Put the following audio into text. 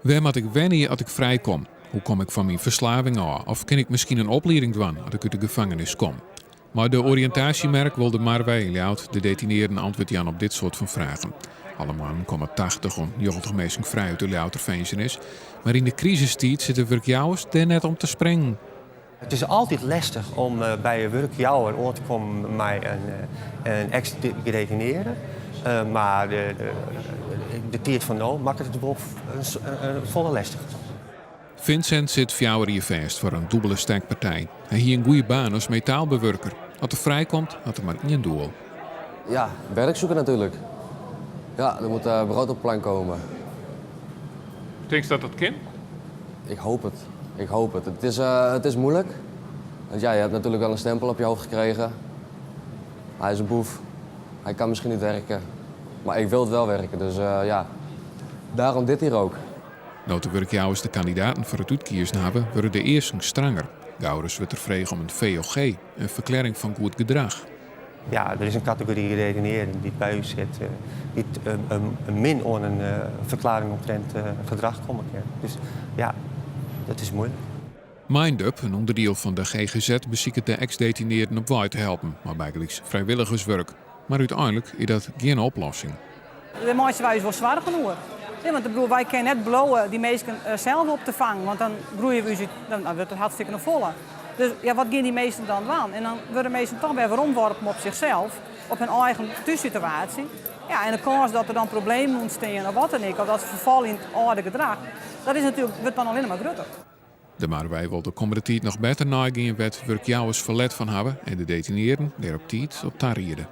Wêr moat ik wenje as ik frijkom? Hoe kom ik fan myn ferslaving ôf? Of kin ik miskien in oplieding dwaan as ik út de gefangenis kom? Mei de oriïntaasjemerk wol de Marwei yn Ljouwert de detinearden antwurd jaan op dit soart fan fragen. Alle moannen komme 80 oant 90 minsken frij út de Ljouwerter finzenis. Mar yn de krisistiid sitte wurkjouwers dêr net om te springen. It is altyd lestich om by in wurkjouwer oan te kommen mei in eks-gedetinearde. Mar de tiid fan no makket it wol folle lestiger. Vincent sit 4 jier fêst foar in dûbele stekpartij. Hy hie in goede baan as metaalbewurker. As er frijkomt, hat er mar ien doel. Ja, werk zoeken natuurlijk. Ja, er moet brood op plank komen. Tinkst dat dat kin? Ik hoop het. Ik hoop het. Het is moeilijk. Want ja, je hebt natuurlijk wel een stempel op je hoofd gekregen. Hij is een boef. Hij kan misschien niet werken. Maar ik wil het wel werken, dus ja, daarom dit hier ook. No't de wurkjouwers de kandidaten foar it útkiezen hawwe, wurde de easken stranger. Gauris wurdt der frege om in VOG, in ferklearring fan goed gedrach. Ja, der is in kategory gedetinearden dy't by ús sit, dy't min oan in ferklearring omtrint gedrach komme kin. Dus ja, dat is muoilik. MindUp, in ûnderdiel fan de GGZ, besiket de eks-detinearden op wei te helpen, mei bygelyks frijwilligerswurk. Mar úteinlik is dat gjin oplossing. Dêr meitsje wy ús wol soargen oer. Ja, want ik bedoel, wy kinne net bliuwe dy minsken sels op te fangen, want dan groeie we ús út, dan wurdt it hartstikke noch folle. Dus ja, wat geane dy minsken dan dwaan? En dan wurde minsken dochs wer weromworpen op sichsels, op hun eigen thússituaasje. Ja, en de kâns dat der dan problemen ûntsteane of wat dan ek, of dat se ferfalle yn it âlde gedrach, dat is natuerlik, wurdt dan allinnich mar grutter. De Marwei wol de kommende tiid noch better neigean wêr't wurkjouwers ferlet fan hawwe en de detinearden dêr op tiid op tariede.